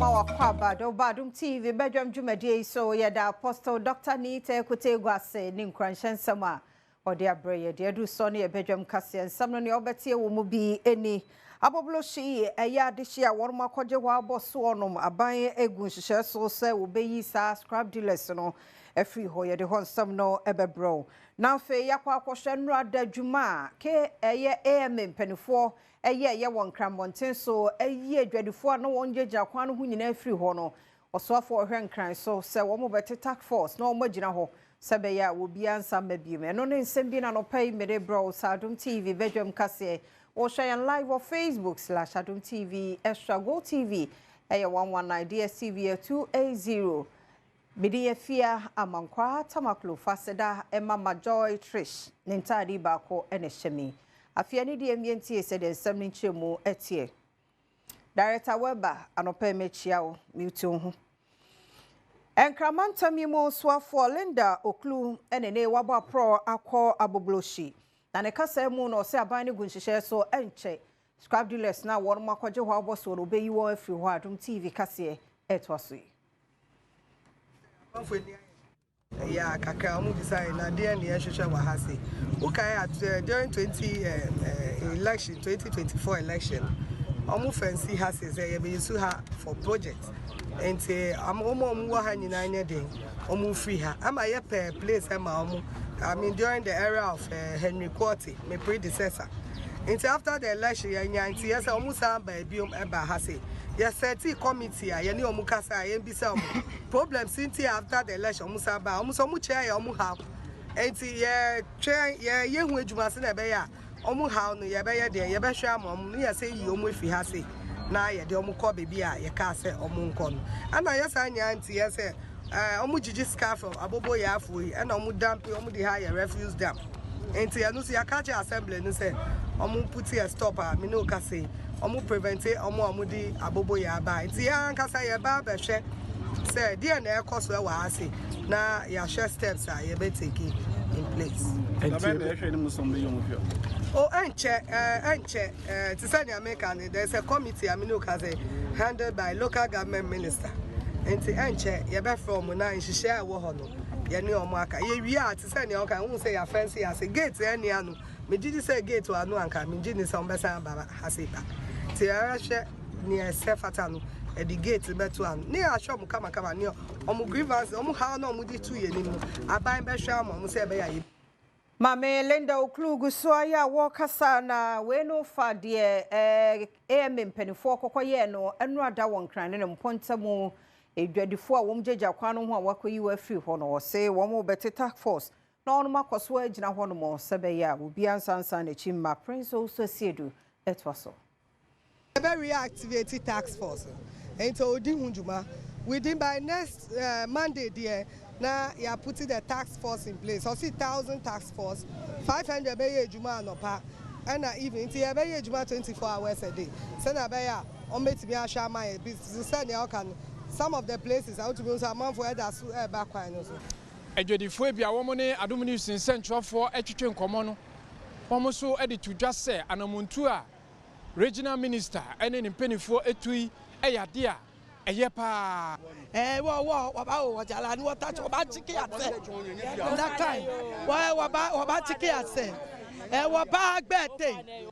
Ma wakɔ aba Adom TV bɛdwam dwumadie yi so. Yɛda Apostle Dr. Nita Ekutegu ase ne nkuranhyɛ nsɛm a ɔde abrɛ yɛ deɛ adu sɔ ne yɛbɛdwam kaseɛ nsɛm no. Nea ɔbɛtie wɔ mu bi ani Aboblohyi ɛyɛ adehye a wɔn akɔgye hɔ abɔ soɔ nom, aban egu nhyehyɛ so sɛ wɔbɛyi saa scrap dealers no afiri hɔ. Yɛde hɔ nsɛm no ɛbɛbrɛw. Na afei yɛakɔ akɔhwɛ nnora da dwuma a ke ɛyɛ AMA mpanimfoɔ ɛyɛ wɔ Nkrammɔnten so, ɛyi adwadifoɔ a na wɔn gyinagyina kwan no ho nyinaa afiri hɔ no. Ɔsoafoɔ ɔhwɛ Nkran so sɛ wɔn bɛte task force na wɔn agyina hɔ sɛ bɛyɛ a obiara nsa mma biem. Ɛno ne nsɛm bi na nɔpɛ yi mede brɛ wo sɛ Adom TV bɛdwam kaseɛ. Wɔhwɛ yɛn live wɔ Facebook/Adom TV Extra, Go TV ɛyɛ 119, DSTV yɛ 280. Mede yɛ fia Amankwaa Tamaklo Faseda ɛma Ma Joy Trish ne ntaade baako ɛna ɛhyɛ mi. Afei ne deɛ mmiɛntie sɛdeɛ nsɛm no nkyerɛmu ɛteɛ. Director Weber, anɔpɛ mɛkyia wo, mute wo ho. Nkramantam yi mu soafoɔ Linda Ocloo ɛne ne wabɔ aporɔ akɔ Aboblohyi, na ne kasa mu no, ɔsɛ aban no gu nhyehyɛ so, ɛnkyɛ scrap dealers na wɔn akɔgye hɔ abɔ so no, wɔbɛyi wɔn afiri hɔ. Adom TV kaseɛ ɛtoa so yi. Ɛyɛ kakra ɔmo bisa yɛ na deɛ ne yɛhwehwɛ wɔ ha se wokae at during 20 election, 2024 election, ɔmo fence ha se sɛ yɛbɛyi so ha for project, nti ɔmo a ɔmo wɔ ha nyinaa nyɛ den ɔmo firi ha ama yɛpɛ place ɛma ɔmo. I mean, during the era of Henry Quartey, my predecessor. Nti after the election yɛnya, nti yɛ sɛ ɔmo san ba ebiom ɛba ha se yɛsɛti committee a yɛne ɔmo kasa a yɛmbisa ɔmo problems. Nti after the election ɔmo san ba, ɔmo sɛ ɔmo kyerɛ yɛ ɔmo haw, nti yɛtwɛn yɛ yɛhu adwuma se na ɛbɛyɛ a ɔmo haw no yɛbɛyɛ deɛ yɛbɛhwɛ ama ɔmo ne yɛsɛ yi ɔmo efi ha se na yɛde ɔmo kɔ beebi a yɛkaa sɛ ɔmo nkɔ no. Ɛna yɛsan nya nti yɛ sɛ ɔmo gyigyi sika from aboboyaafoɔ yi, ɛna ɔmo dump, ɔmo de ha yɛ refuse dump. Nti ɛno nso yɛaka kyerɛ assembly no sɛ ɔmo put a stop a me ne o ka se ɔmo prevent ɔmo a ɔmo de aboboyaa ba. Nti yɛn ankasa yɛba abɛhwɛ sɛ deɛ na ɛkɔ so ɛwɔ ha se na yɛahwɛ steps a yɛbɛtake in place. Nti ɛhwɛ ne mu sɔm bɛyɛ ɔmo fia. O, ɛnkyɛ ɛnkyɛ te sɛ nea meka no, there is a committee a me ne o ka sɛ handled by local government minister, nti ɛnkyɛ yɛbɛfrɛ ɔmo na nhyehyɛ a ɛwɔ hɔ no yɛne ɔmo aka. Yɛwie a, te sɛ nea ɔka wohu sɛ yɛafɛnse yɛase gate ɛne ano, megye di sɛ gate wɔ ano anka megye di sɛ ɔmbɛsan aba ha se ba. Nti yɛrehwɛ nea ɛsɛ fata no, ɛde gate bɛto ano ne yɛahwɛ ɔmo kamakama ne ɔmo grievance, ɔmo haw na ɔmo de tu yɛn anim no, aban bɛhwɛ ama ɔmo sɛ ɛbɛyɛ ayɛ. Maame Linda Ocloo gu so ayɛ a wɔrekasa na wei no fa deɛ AMA mpanimfoɔ kɔkɔ yɛɛ no ɛno ada wɔ Nkran ne ne mpɔntam edwadifoɔ a wɔn gyegya kwan no ho a wakɔyi wɔ afiri hɔ no. Wɔse wɔn bɛte task force na wɔn akɔ so agyina hɔ nom sɛ bɛyɛ a obiara nsansan n'akyi mma. Prince Owusu Asiedu ɛtoa so. Yɛbɛ reactivate task force, nti odi ho dwuma within by next Monday deɛ na yɛ put the task force in place. Ɔsi 1,000 task force, 500 bɛyɛ adwuma anɔpa ɛna evening, nti yɛbɛyɛ adwuma 24 hours a day sɛnea ɛbɛyɛ a ɔmbɛtumi ahwɛ ama yɛ bi sɛnea ɔka no. Some of the places a wotumi nso amanfoɔ ɛda so ɛɛba kwan no so. Adwadifoɔ bi a wɔn ne Adom News nsɛntwerɛfoɔ atwitwe nkɔmmɔ no, wɔn nso de to dwa sɛ anamontu a regional minister ne ne mpanimfoɔ etu yi yɛ adeɛ a ɛyɛ paa. Ɛ wɔ wɔ wɔba wɔ wɔdza ni wɔta tse wɔba tsike asɛ ndakan wɔ wɔba wɔba tsike asɛ ɛ wɔba gbɛ te.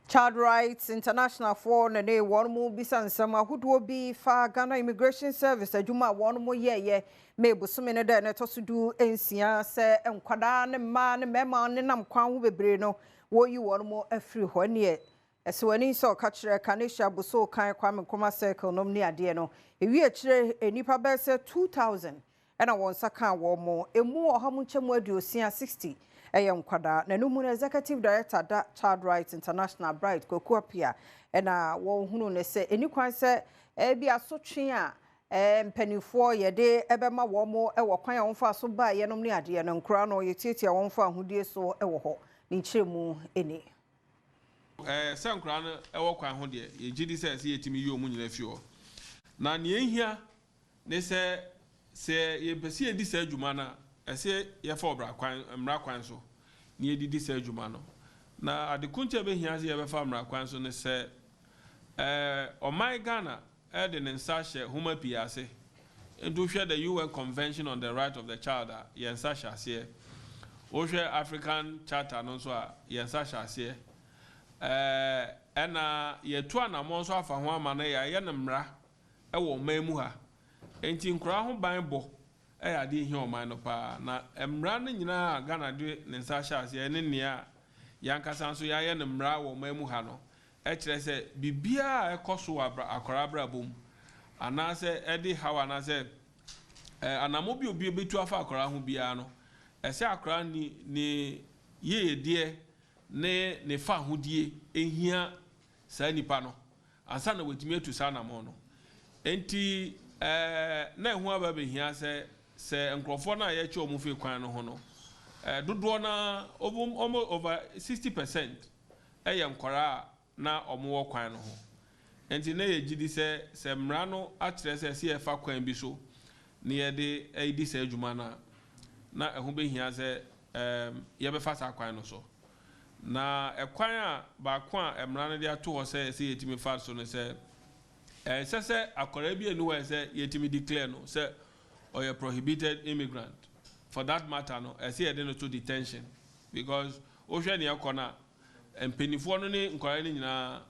Child Rights International foɔ ne ne wɔn mu bisa nsɛm ahodoɔ bi fa Ghana Immigration Service adwuma a wɔn mo yɛɛyɛ ma ebusome no dɛ ne ɛtɔ so 16 sɛ nkwadaa ne mmaa ne mmarima ne nam kwan ho bebree no, wɔyi wɔn mo afiri hɔ. Neɛ ɛsɛ wɔn ani sɛ ɔka kyerɛ Kanisha Boso kan Kwame Nkrumah Circle nom ne adeɛ no ewi akyire nnipa bɛyɛ sɛ 2,000 ɛna wɔn nsa kaa wɔn mo emu 160 60 ɛyɛ nkwadaa. Na no mu no, executive director da Child Rights International, Bright Kwaku Apia, ɛna wɔn hunu ne sɛ ɛni kwan sɛ ɛbi asotwe a mpanimfoɔ yɛde ɛbɛma wɔn mo ɛwɔ kwan a wɔmfa so baa yɛnom ne adeɛ no, nkora no yɛtiatia wɔn fa ahodie so ɛwɔ hɔ. Ne nkyerɛmu ɛni. Sɛ nkwaraa no ɛwɔ kwan ho deɛ, yɛgye di sɛ yɛtumi yi wɔn nyinaa fi hɔ, na nea ehia ne sɛ yɛmpɛ sɛ yɛdi saa adwuma no a, ɛsɛ yɛfa ɔbra kwan, mmara kwan so na yɛdidi saa adwuma no. Na ade ko nkyɛn bɛhia sɛ yɛbɛfa mmara kwan so ne sɛ ɔman Ghana. de ne nsa hyɛ nhoma pii ase. Nti wohwɛ the UN Convention on the Right of the Child a, yɛn nsa hyɛ aseɛ. Wohwɛ African Charter no nso a, yɛn nsa hyɛ aseɛ. Ɛna yɛatu anammɔn nso afa ho ama no, yɛayɛ no mmara wɔ ɔman mu ha. Nti nkwadaa ho ban bɔ yɛ adeɛ ɛhia ɔman no paa. Na mmara no nyinaa a Ghana de ne nsa ahyɛ aseɛ ne nea yɛn ankasa nso yɛayɛ no mmara wɔ ɔman mu ha no, kyerɛ sɛ biribiara a ɛkɔ so wɔ akwadaa abrabɔ mu anaasɛ ɛde haw anaasɛ anammɔn bi a obi bɛtu afa akwadaa ho biara no, ɛsɛ akwadaa ne yiedie ne ne fahodie hia saa nipa no ansa na watumi atu saa anammɔn no. Enti na ɛho aba bɛhia sɛ nkurɔfoɔ no a yɛkyɛ wɔn firi kwan no ho no, dodoɔ no ara, almost over 60% yɛ nkwadaa a na wɔwɔ kwan no ho. Enti na yɛgye di sɛ mmara no akyerɛ sɛ yɛfa kwan bi so na yɛde di saa adwuma no a, na ɛho bɛhia sɛ yɛbɛfa saa kwan no so. Na ɛkwan a baako a mmara no de ato hɔ sɛ yɛtumi fa so no sɛ, ɛnsɛ sɛ akwadaa bi ani hɔ a sɛ yɛtumi declare no sɛ ɔyɛ prohibited immigrant. For that matter no, ɛsɛ yɛde no to detention because wohwɛ nea ɛkɔ no a, mpanimfoɔ no ne nkwadaa no nyinaa,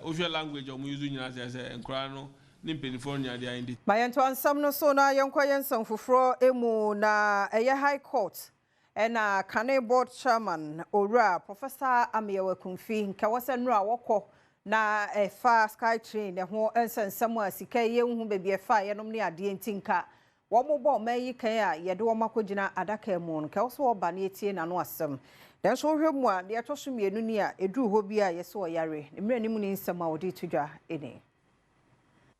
wohwɛ language a wɔn use nyinaa sɛ nkwadaa no ne mpanimfoɔ no nyinaa de ayɛ. Ma yɛnto ansɛm no so na yɛnkɔ yɛn nsɛm foforɔ mu. Na ɛyɛ High Court ɛna kane board chairman, Owura Professor Ameyaw Akumfi, nka wɔ sɛ nnora wɔkɔ na ɛfa Skytrain ɛho nsɛnsɛm a sika yi yɛnhu baabi ɛfa yɛnom ne adeɛ, nti nka wɔn bɔ ɔman yi kan a yɛde wɔn akɔgyina adaka mu no, nka wɔ sɛ wɔba ne etie n'ano asɛm. Nanso wohwɛ mu a, deɛ ɛtɔ so mmienu ni a ɛduru hɔ bi a yɛsɛ ɔyare ne mmerɛ anim ne nsɛm a wɔde to dwa ni.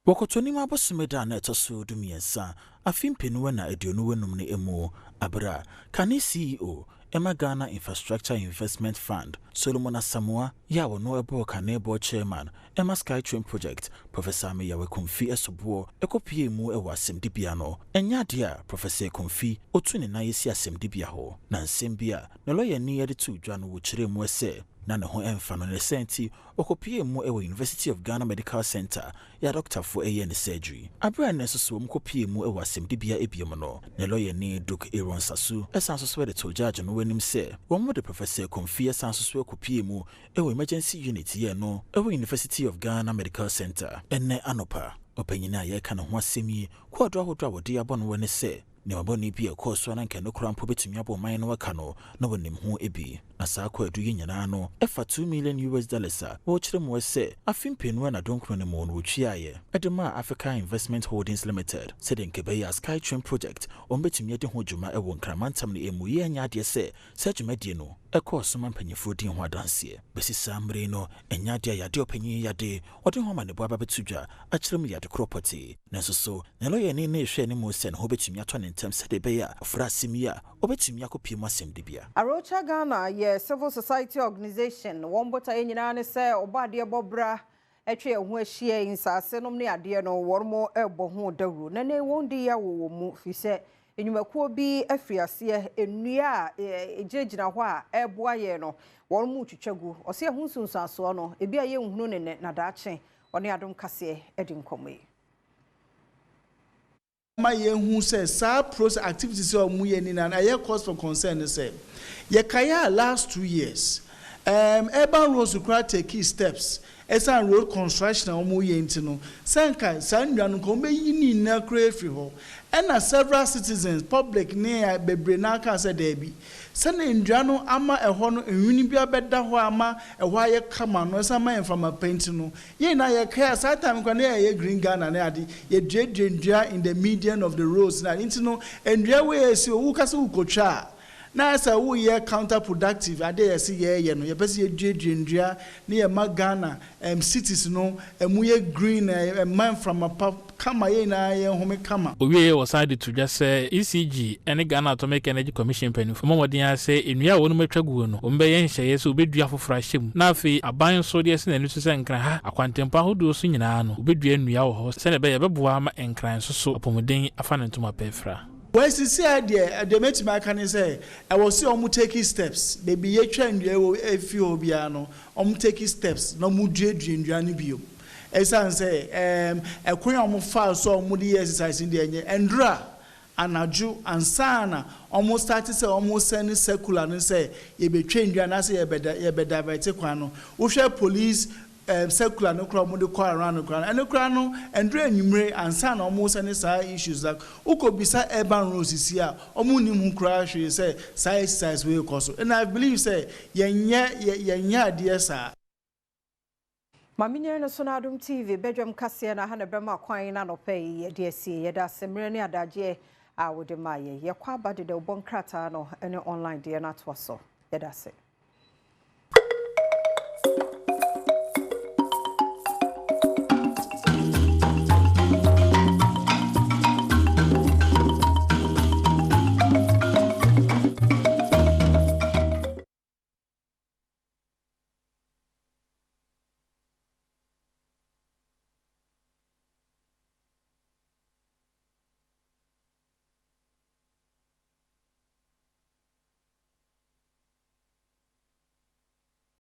Wɔkɔtɔnim abosome da na ɛtɔ so 13, afe 2025 no mu, abere a kane CEO ɛma Ghana Infrastructure Investment Fund, Solomon Asamoah, yɛ a wɔno ɛbɔɔ kane board chairman ɛma Skytrain project, Professor Ameyaw Akumfi ɛsoboɔ ɛkɔpie mu ɛwɔ asɛmdibea no, ɛnyɛ adeɛ a Professor Akumfi otu ne nan esi asɛmdibea hɔ. Na nsɛm bi a ne lɔyani yɛde to dwa no wɔ kyerɛ mu sɛ na ne ho ɛmfa no, ne sɛ nti ɔkɔpie mu ɛwɔ University of Ghana Medical Center yɛ adɔktafoɔ ɛyɛ ne surgery. Abere a ne nso so wɔn kɔpie mu ɛwɔ asɛmdibea ebiem no, ne lɔyani Duke Aaron Sasu ɛsan so so ɛde to judge no anim sɛ wɔn de Professor Akumfi ɛsan so so ɛkɔpie mu ɛwɔ emergency unit yɛ no ɛwɔ University of Ghana Medical Center ɛnɛ anɔpa. Ɔpanyin a yɛreka ne ho asɛm yi, kɔɔdo ahodoɔ a wɔde abɔ no wɔ ne sɛ nneɛma bɔne bi a ɛkɔɔ so a na nka no koraa mpo bɛtumi abɔ ɔman no aka no na wɔnim ho bi. Na saa kɔɔdo yi nyinaa no ɛfa US$2 million a wɔrekyerɛ mu sɛ afe 2019 no mu no wɔtuaeɛ ɛde maa Africa Investment Holdings Limited sɛdeɛ nka ɛbɛyɛ a Skytrain project wɔn bɛtumi adi ho dwuma ɛwɔ Nkramantam no emu. Yɛ nyɛ adeɛ sɛ saa dwumadie no ɛkɔɔ so ma mpanyinfoɔ di ho adanseɛ. Bɛsi saa mmere yi no, ɛnyɛ adeɛ a yadeɛ ɔpanyin yadeɛ ɔde ho ama ne bo aba bɛto dwa akyerɛ mu yade korɔ pɔtee. Nanso so ne lɔyɛni ne ehwɛ anim sɛ ne ho bɛtumi atɔ ne ntɛm sɛdeɛ ɛbɛyɛ a ɔfra asɛm yi a ɔbɛtumi akɔpie mu asɛmdibea. A Rocha Ghana yɛ civil society organisation. Wɔn botaeɛ nyinaa ne sɛ ɔbɔ adeɛ bɔ bra atwa yɛn ho ahyia yi, nsase nom ne adeɛ no, wɔn mo ɛrebɔ ho dawuro. Na ne wɔn di yɛ wɔ wɔn mu fi sɛ nnwumakuo bi afiri aseɛ nnua a ɛgyinagyina hɔ a ɛreboa yɛn no, wɔn mu twitwa gu. Ɔsɛ ɛho nsunsuansoɔ no ebi a yɛnhunu ne nɛ na daakye. Ɔne Adom Kaseɛ de nkɔmmɔ yi. Ma yɛhu sɛ saa process activities a wɔn yɛ nyinaa no ɛyɛ cause for concern ne sɛ yɛkaeɛ a last 2 years urban roads kora take steps ɛsan road construction a wɔn yɛ. Nti no sɛ nka saa nnua no nka wɔn bɛyi ne nyinaa kora efiri hɔ. Ɛna several citizens, public ne bebree n'aka sɛ daabi, sɛnɛ nnua no ama ɛhɔ no nwini bi abɛda hɔ ama ɛhɔ ayɛ kama no, ɛsan ama mframa pa. Nti no yɛn nyinaa yɛkae a saa time kora ne yɛyɛ Green Ghana ne ade, yɛduadua nnua in the median of the roads. Na nti no nnua wei esi owu kasa wukotwa a, na sɛ woyɛ counter productive ade a yɛsi yɛyɛ no. Yɛpɛ sɛ yɛduadua nnua ne yɛma Ghana cities no ɛmu yɛ green, ɛma mframa pa kama, yɛn nyinaa yɛn home kama. Owie wɔsan de to dwa sɛ ECG ne Ghana Atomic Energy Commission mpanimfoɔ mmɔden a sɛ nnua a wɔnom atwa guo no, wɔn bɛyɛ nhyɛeɛ sɛ wɔbɛdua foforɔ ahyɛ mu. Na afei aban nso de asi n'ani so sɛ Nkran ha akwantempɔ ahodoɔ so nyinaa no, wɔbɛdua nnua wɔ hɔ sɛdeɛ ɛbɛyɛ ɛbɛboa ma Nkran nso so apɔmuden afa ne ntoma pɛ fra. Wɔasisi a deɛ mɛtumi aka ne sɛ ɛwɔ sɛ wɔn take steps. Beebi yɛtwa nnua wɔ efi hɔ biara no, wɔn take steps na wɔn duadua nnua no bio. Ɛsiane sɛ ɛɛm ɛkwan a wɔfaa so a wɔde yɛ exercise no deɛ ɛnyɛ. Ɛndura anadwo ansa na wɔn start sɛ wɔn send circular no sɛ yɛbɛtwa nnua anaasɛ yɛbɛda yɛbɛ divert kwan no. Wohwɛ police circular no koraa wɔde kɔ around no koraa no, ɛno koraa no ɛndura anwummere ansa na wɔn send saa issues like wokɔ bisa Urban Roads sisi a, wɔn nim ho koraa hwee sɛ saa exercise wei kɔ so. And I believe sɛ yɛnyɛ adeɛ saa. Maame nyere no so no Adom TV badwam kaseɛ no aha na bɛma kwan na anɔpɛ yi yɛde asie. Yɛda asɛmmerɛ ne adagyeɛ a wode ma yɛ. Yɛkɔ aba deda wobɔ nkrataa no ne online deɛ no atoa so. Yɛda ase.